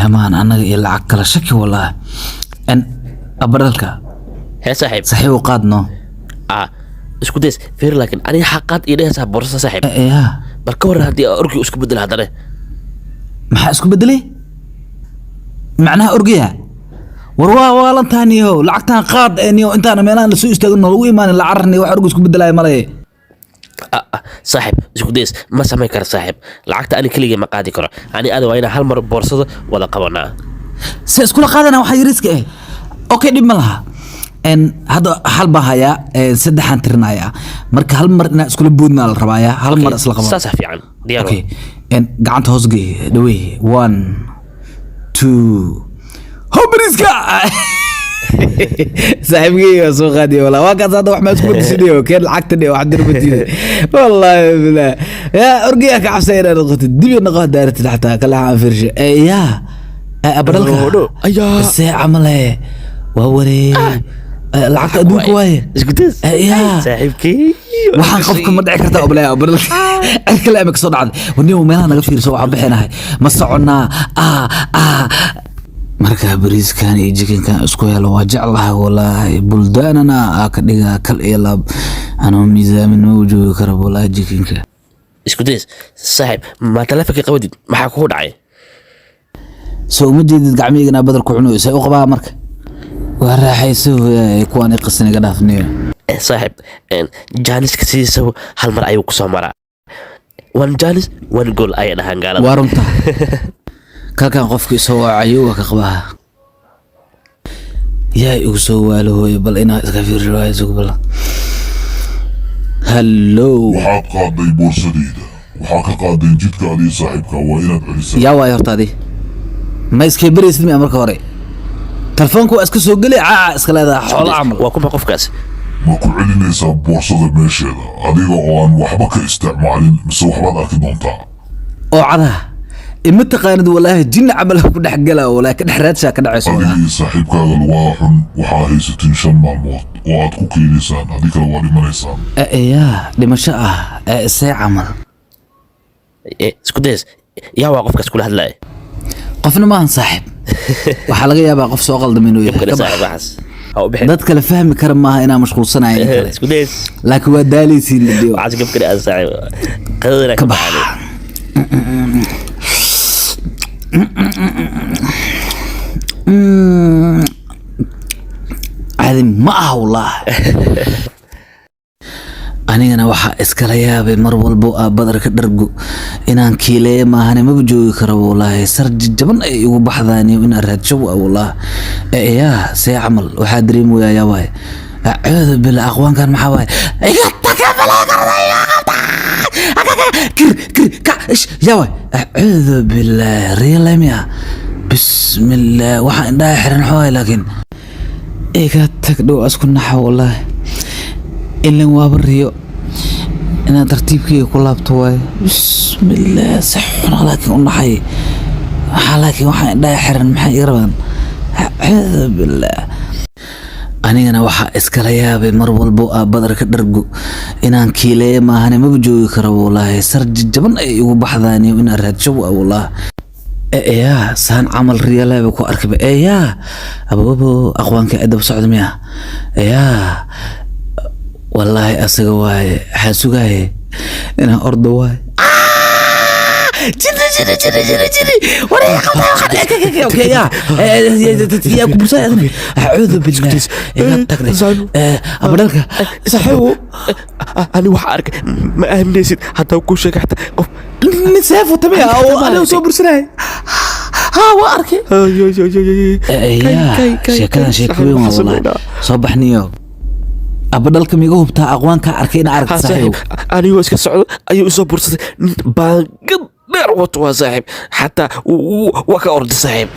Amaan annaga iyo lacag kala shaki wallah. En abadhalka. Hee saaxiib. Saxiib u qaadno. Ah, isku days fiir, laakiin aniga xaqaad ii dhehaysaa boorsa saaxiib. Yaa. Bal ka waran haddii orgi isku bedelo haddana? Maxaa isku bedelay? Macnaha orgiya? War waa waalantaaniyo, lacagtaan qaad ee niyo intaana meelahan lasoo istaagin lagu imaanin la cararni, wax orgi isku bedelaya malay. Saaxiib, isku days ma samayn karo saaxiib. Lacagta ani keligay ma qaadi karo. Ani ada waa inaan hal mar boorsada wada qabanaa. Se iskula qaadana waxaa yariiska eh. Okay, dhib ma laha. En hadda hal baa hayaa, saddexaan tirinayaa. Marka hal mar inaan iskula boodnaa la rabaaya, hal mar isla qaban. Saasaa fiican, diyaar. Okay, en gacanta hoos gey dhawey. One, two, hobariska saaxiibkeyga waa soo qaadiya. Walaa waa kaas. Hadda wax maa isku bedeshinayo? Keen lacagta dhe, wax dirbatiida. Wallaahi billah, yaa orgiyaa ka cabsaya inaad noqotid, dibi noqo daaratid xataa kale aan fiirsho. Yaa abadhalka. Dho, ayaa. See camale waa waree, lacagta adduunka waaye. Isku days. Yaa. Saaxiibkey. Waxaan qofka ma dhici karta oblaya abadhalka cid kale ama kasoo dhacday. Warniyo meelaha naga fiirso, waxaan bixinahay ma soconnaa? Ah ah, marka bariiskan iyo jikinkan isku helo waa jeclahay walaahi. Buldaanana aa ka dhigaa kal iyo laab, anoo miisaamin ma u joogi kara walaahi jikinka. Isku days saaxiib, ma taleefonka qabadid? Maxaa kugu dhacay? Soo uma jeedid gacmihigana badar ku cunayo? See u qabaa marka? Waa raaxayso hooyaay, kuwaan i qasin iga dhaafniyo. Saaxiib, chance-ka sidiisaba hal mar ayuu kusoo maraa. One chance, one goal ayay dhahaan gaalada. Waa runta. Kalkan qofka isoo wacayo waa ka qabaa. Yaa igu soo waalo hooyo? Bal inaa iska fiirsho waayo. Isugu bal. Hallo. Waxaad qaaday boorsadayda, waxaa ka qaadeen jidka adiga saaxiibka, waa inaad celisaa. Yaa waay horta? Adi ma iskay baraysid miya? Marka hore telefoonka waa iska soo geli, caaca iska leedaha xoolo camal. Waa kuma qofkaas? Ma ku celinaysaa boorsada meesheeda adiga oo aan waxba ka isticmaalin, mise waxbaad arki doontaa? Oo cadaha ima taqaanid walaahi, jinni camal ku dhex gala walaahi, ka dhex raadshaa ka dhacayso Adiga walaahi. iyo saaxiibkaaga lugaha xun waxaa haysatiin 5 maalmood oo aad ku keenaysaan, haddii kale waa dhimanaysaan. Yaa dhimasho ah ee see camal? Isku days, yaa waa qofkaas kula hadlaya? Qofna maahan saaxiib, waxaa laga yaabaa qof soo qaldama inuu yahay. Kale Ka bax. saaxiib, waxaas ha u bixin. Dad kale fahmi kara maaha inaa mashquulsanayo in kale. Isku days. Laakiin waa daalaysiin video. Waxaas gabkani aad saaxiib qadadana ka ka bax. baxaanay. Caadi ma aha wallah. Anigana waxaa iskala yaabay mar walbo aa badarka dhargo inaan kiileeya maahane maba joogi karo wallaahi. Sar jajaban ay igu baxdaan iyo inaan raadsho waa wallah. Yaa see camal waxaa dareemayaa? Yaa waaye? Acuudu billah, aqwaankan maxaa waaye? Iga taga kir kir ka ish. Yaa waay? Acuudu billah, reelamia. Bismillah, waxaa indhaha xiran xooy, laakiin iga tag dhow asku naxa wallaahi. Ilan waaba riyo, inaan tartiibkeyga ku laabto waaye. Bismillah, si xuna laakiin u naxay waxaa, laakiin waxaa indhaha xiran maxay iga rabaan? Acuudu billah. Anigana waxaa iskala yaabay mar walbo aa badarka dhargo inaan kiileeya maahane maba joogi karo wallaahi. Sar jajaban ay igu baxdaan iyo inaan raadsho waa wallah. Yaa saan camal riyaleeba ku arkayba? Yaa ababo, aqwaanka daba socda miya? Yaa wallaahi asaga waaye. Waxaa sugaaye inaan ordo waaye. Jini jini jini jini jini waree qaldaa. Okay, yaa yaa ku bursay adna? Acuudu billah, iga tagday abadhalka. Saaxiibo, ani waxa arkay ma aaminaysid haddaa kuu sheegay xataa qof. Nin seef wata miya oo anigu soo bursanay? Haa, waa arkay. Yaa sheekadan sheeko weyn waa wallahi. Soo baxniyo abadhalka, miiga hubtaa aqwaankaa arkay ina aragta saaxiibow? Anigoo iska socdo ayuu isoo bursaday nin baangad dheer wato. Waa saaxiib, xataa waa ka orday saaxiib.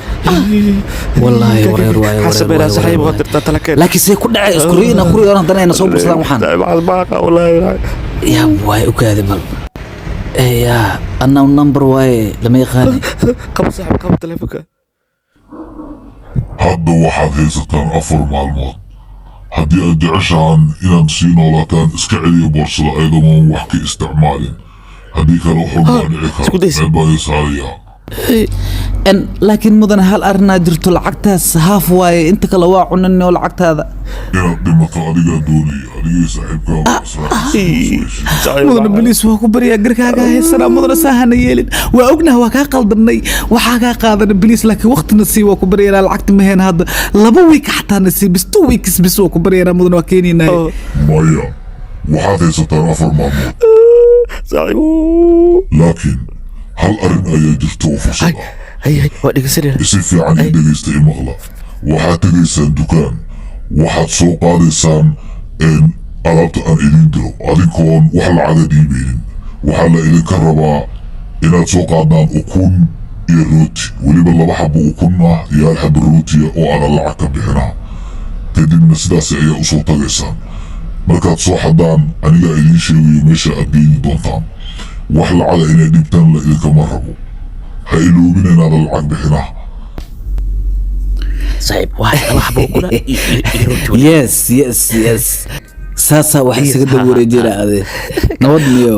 Wallaahi wareer waaye, wareer Xasabeynaa waaye, saaxiib wareer waa dirtaa talakeen. Laakiin see ku dhacay isku riyo ku riyo haddana ayna soo bursadaan waxaan? Yaa waay? U kaadi bal. Yaa unknown number waaye, lama yaqaani. Qabo saaxiib, qabo telefoonka. Hadda waxaad haysataan 4 maalmood. Haddii aad jeceshahan inaad sii noolaataan, iska celiya boorsada ayadoon wax ka isticmaalin. Haddii kale waxun baa dhici Isku kara. days. Meel baa idin saarayaa. Laakiin mudan, hal arrinaa jirto. Lacagtaas half waaye, inta kale waa cunanoo lacagtaada. Inaad dhimato adigaa doonaya, adigay saaxiibkaaga israaciisa. Mudana, please, waa ku baryaa, garkaaga haysanaa. Mudana, saahana yeelin. Waa ognaha, waa kaa qaldanay, waxaa kaa qaadana. Please, laakiin waqtina sii, waa ku baryanaa. Lacagta maheen hadda, 2 week xataa na sii bis, 2 weeks bis, waa ku baryanaa mudana, waa keenaynaa. Maya, waxaad haysataan 4 maalmood. Saaxiib. Laakiin hal arrin ayaa jirta oo fursad ah. Hay hay, waa dhegeysanayna. Si fiican ii dhegaysta, i maqla. Waxaad tegaysaan dukaan, waxaad soo qaadaysaan alaabta aan idiin diro adinkoon wax lacaga dhiibaynin. Waxaa la idinka rabaa inaad soo qaadaan ukun iyo rooti, weliba laba xabo ukun ah iyo hal xabo rootiya oo aadan lacag ka bixinaa. Kadibna sidaasi ayaa usoo tagaysaan. Markaad soo xadaan, anigaa idiin sheegayo meesha aad geyni doontaan. Wax lacaga inay dhibtaan la idinkama rabo. Ha iloobin inaadan lacag bixinaa. Saaxiib, waa laba xabo ukuna iyo rooti weliba. Yes, saasaa wax isaga daba wareejina. Ade nabad miyo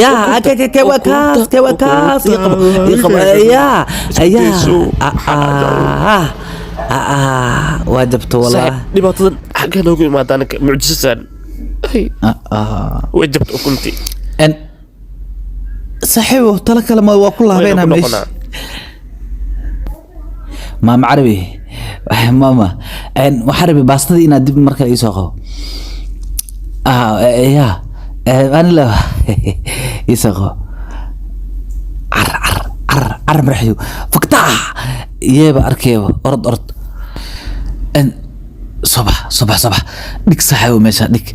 ya ke waa kaas, ke waa kaas, ii qabo, ii qabo ya ya. Waa jabto wallah. Saaxiib, dhibaatadan xaggee noogu imaada anaga? Mucjisasaan. Ay, way jabta ukuntii. Saaxiibo, talo kale ma waa ku Wayna laabeynaa ku meesha. noqonaa. Maama Carabi, maama, waxaa rabay baastadii inaad dib mar kale iisoo qabo. Ya anila iisoo qabo. Car car car car, maraxyo faktaa yeeba arkeeba. Orod orod. Soo bax, soo bax, soo bax. Dhig saaxiibo, meesha dhig,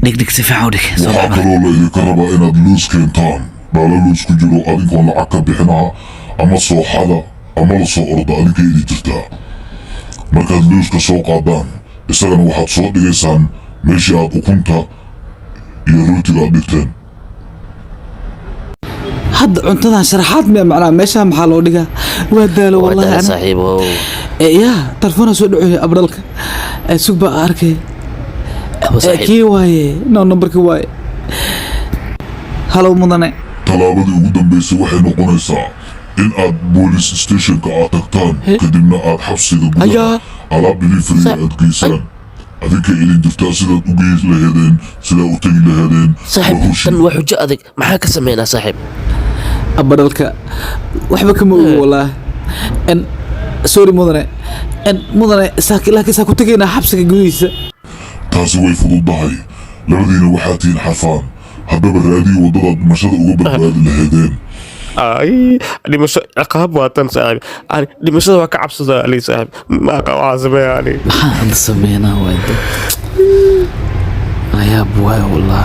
dhig, dhig, si fiican u dhig. Soo Waxaa bax marka. kaloo la idinka rabaa inaad luus keentaan, dhaalo luus ku jiro, adinkoon lacag ka bixinaa ama soo xada ama la soo orda, adinka idin jirtaa. Markaad luuska soo qaadaan, isagana waxaad soo dhigaysaan meeshii aad ukunta iyo rootiga aad dhigteen. Hadda cuntadan sharaxaad miya? Macnaha meesha maxaa loo dhigaa? Waa daalo. Waa wallahi daala ana saaxiibo. Ya telefoona soo dhacoy abdhalka. Sug baa arkay. Abo saaxiib. Kii waaye? No, numberkii waaye. Halow mudane. Tallaabadii ugu dambaysay waxay noqonaysaa in aad police stationka aad tagtaan, kadibna aad xabsiga gudaha Ayaa. alaab delivery aad geysaan. Adinka idin jirtaa sidaad u geyn laheedeen, sidaad u tegi laheedeen. Saaxiib. Waa hawshiin. Tan waa xujo adag. Maxaa ka sameynaa, saaxiib? Abadhalka waxba kama ogi wallaahi. Sorry mudane. Mudane, laakiin saa ku tegaynaa xabsiga gudihiisa? Taasi way fududahay. Labadiina waxaad tihiin xarfaan. Haddaba raadiyo waddadaad dhimashada uga badbaadi laheedeen. Ay, dhimasho ciqaab waa tan, saaxiib. Ani dhimashada waa ka cabsadaa ali, saaxiib. Ma aqaan waxaa sameeya ani. Maxaan hadda sameynaa? Waay layaab waay wallah.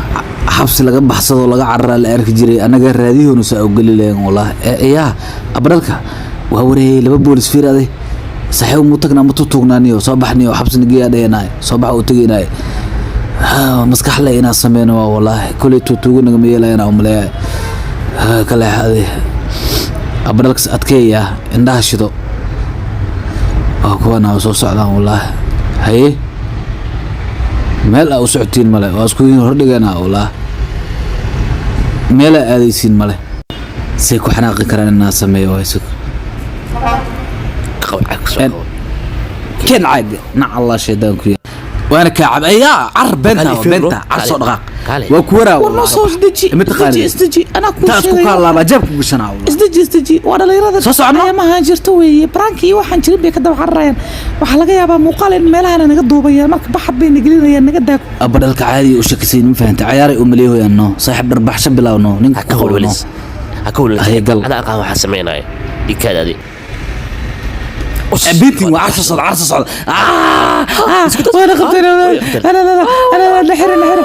Xabsi laga baxsadoo laga cararaa la arki jiray, annaga raadiyoonu saa ogeli lahayn wallah. Yaa abdhalka waa wareeyay laba boolis fiir aday. Saaxiib, mu tagnaa ma tutuugnaaniyo? Soo baxniyo, xabsina geeyaa dhayanaayo. Soo baxa u tegaynaayo. Maskax le inaan sameyno waa wallaahi. Koley tuutuugo nagama yeelayana umaleeyahay. Kaleexaday abdhalkas adkeeya, indhaha shido. Waa kuwana soo socdaan wallaahi. Haye, meel aa u socotiin male, waa isku hordhiganaa wallaahi. Meel aa aadaysiin male, say ku xanaaqi karaan inaa sameeyo waay. Sug. Qabo, cag soo qabo. Ken caag, nac Allah shaydaan ku waana kaa cab ayaa car beenta. Kaale, fiirno. Beenta car soo Kaale. dhaqaaq. Kaale. Waa ku waraa. War noo soo isdeji. Ma taqaanid. Isdeji, isdeji, anaa kuu Intaa isku sheegayo. kaalaabaa jeebka gashanaa wallah. Isdeji, isdeji, waa dhalinyarada. Soo socono? Ayamahan jirto weeye, prank iyo waxaan jirin bay ka daba cararayaan. Waxaa laga yaabaa muuqaal in meelahana naga duubayaan, marka baxad bay na gelinayaan. Naga daa. Abadhalka caadi u shakisiin, ma fahanta? Cayaaray u maleehoyaan. No saaxiib, dharbaxsho bilaawno ninka Ha ka ku qowlno. welwelis, ha ka welwelis. Haye, gal. Anaa aqaan waxaa sameynaya. Ikaad adi. Bintin waa carso socda, carso socda. Waana qabtay. La la la la la, xira, la xira.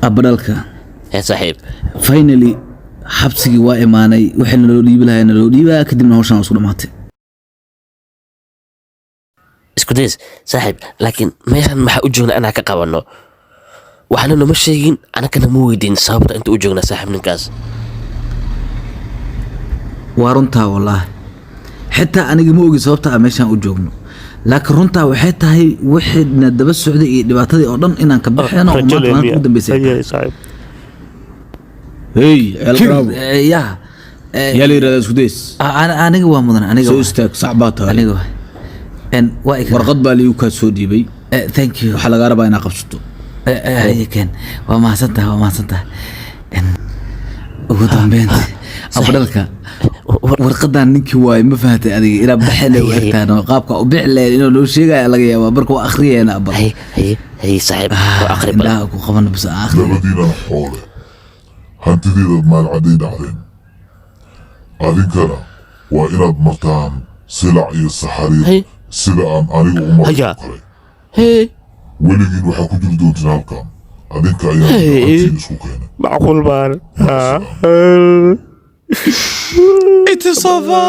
Abadhalka. Hee saaxiib. Finally xabsigii waa imaanay. Wixii naloo dhiibi lahaa naloo dhiibaa, kadibna hawshan waa isku dhamaatay. Isku days saaxiib, laakiin meeshan maxaa u joognaa inaan ka qabanno? Waxna nama sheegin, anakana ma weydiin sababta inta u joognaa saaxiib ninkaas. Waa runtaa wallaahi, xitaa aniga ma ogi sababta aan meeshaan u joogno, laakiin runtaa waxay tahay wixii na daba socday iyo dhibaatadii oo dhan inaan ka baxayno oo maanta maalinta ugu dambeysay ay tahay. Saaxiib. Hey, ceel qaraabo. Ya. Yaa la yidhahdaa isku days? Aniga waa mudan, aniga Soo waa. istaag, sax baa tahay. Aniga waa. Waa ikra. Warqad baa liigu kaa soo dhiibay. Thank you. Waxaa lagaa rabaa inaad qabsato. Haye, keen. Waa mahadsantahay, waa mahadsantahay. Ugu dambeyntii abdhalka warqadan ninkii waaye, ma fahatay adiga? Ilaa baxele u egtaan oo qaabka u bixi lahayn inuu noo sheegaya laga yaabaa. Marka waa akhriyayna abal. Haye, haye, haye saaxiib, oo aqri bal. Indhaha ku qaban bas, aan akhriyo. Labadiinan xoole hantideedaad maalcaday dhacdeen. Adinkana waa inaad martaan silac iyo saxariir Hay. sida aan aniga u maray Haya. oo kale. Hey. Weligiin waxaa ku jiri doontiin halkan. Adinka ayaa Hey. gacantiin isku keenay. Macquul baan. It is over.